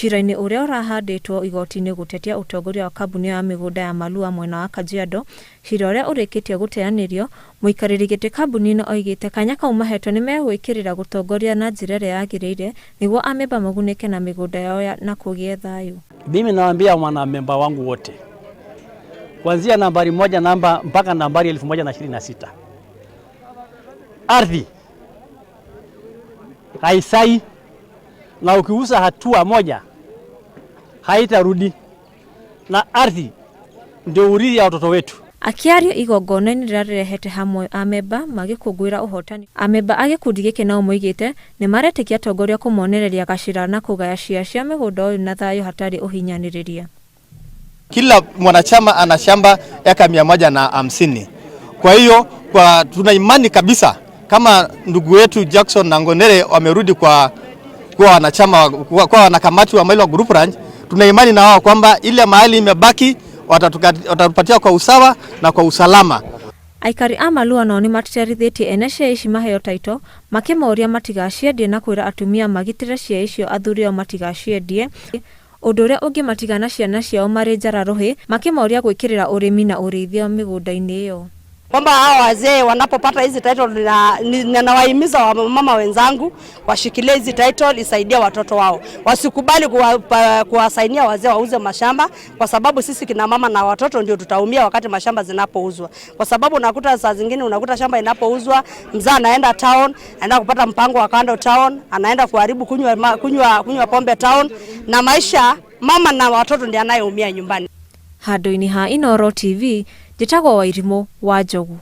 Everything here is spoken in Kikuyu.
Cira-inĩ ũrĩa ũrahandĩtwo igoti-inĩ gũtetia ũtongoria wa kambuni ĩyo ya mĩgũnda ya Malua mwena wa Kajiado, cira ũrĩa ũrĩkĩtie gũteanĩrio, mũikarĩri gĩtĩ kambuni-inĩ oigĩte kanya kau mahetwo nĩ megwĩkĩrĩra gũtongoria na njĩra ĩrĩa yagĩrĩire nĩguo amemba magunĩke na mĩgũnda yao na kũgĩe thayũ. Mimi nawaambia wanamemba wangu wote kuanzia nambari moja namba mpaka nambari 1026 ardhi haisai, na ukiuza hatua moja haitarudi, na ardhi ndio urithi ya watoto wetu. Akĩaria igongona-inĩ rĩrĩa rĩrehete hamwe amemba magĩkũngũĩra ũhotani, amemba a gĩkundi gĩkĩ nao moigĩte nĩ maretĩkia atongoria kũmonereria gacĩra na kũgaya share cia mĩgũnda ũyũ na thayũ hatarĩ ũhinyanĩrĩria. Kila mwanachama ana shamba eka 150. Kwa hiyo kwa tuna imani kabisa kama ndugu wetu Jackson na Ngonere wamerudi kwa kuwa wanachama kwa wanakamati wa Mailwa Group Ranch, tuna imani na wao kwamba ile mahali imebaki watatupatia kwa usawa na kwa usalama. Aikari a Malua nao nĩmatĩtĩrithĩtie ene share ici maheo taito makĩmoria matigaciendie na kwĩra atumia magitĩre share icio athuri ao matigaciendie ũndũ ũrĩa ũngĩmatiga na ciana ciao marĩ njara rũhĩ makĩmoria gwĩkĩrĩra ũrĩmi na ũrĩithia mĩgũnda-inĩ ĩyo. Kwamba hawa wazee wanapopata hizi title, ninawahimiza wamama wenzangu washikilie hizi title isaidie watoto wao, wasikubali kuwasainia wazee wauze mashamba, kwa sababu sisi kina mama na watoto ndio tutaumia wakati mashamba zinapouzwa, kwa sababu unakuta saa zingine unakuta shamba inapouzwa, mzaa anaenda town, anaenda kupata mpango wa kando town, anaenda kuharibu kunywa, kunywa, kunywa pombe town, na maisha mama na watoto ndio anayeumia nyumbani. Handũ-inĩ ha Inooro TV, njĩtagwo Wairimũ wa Njogu.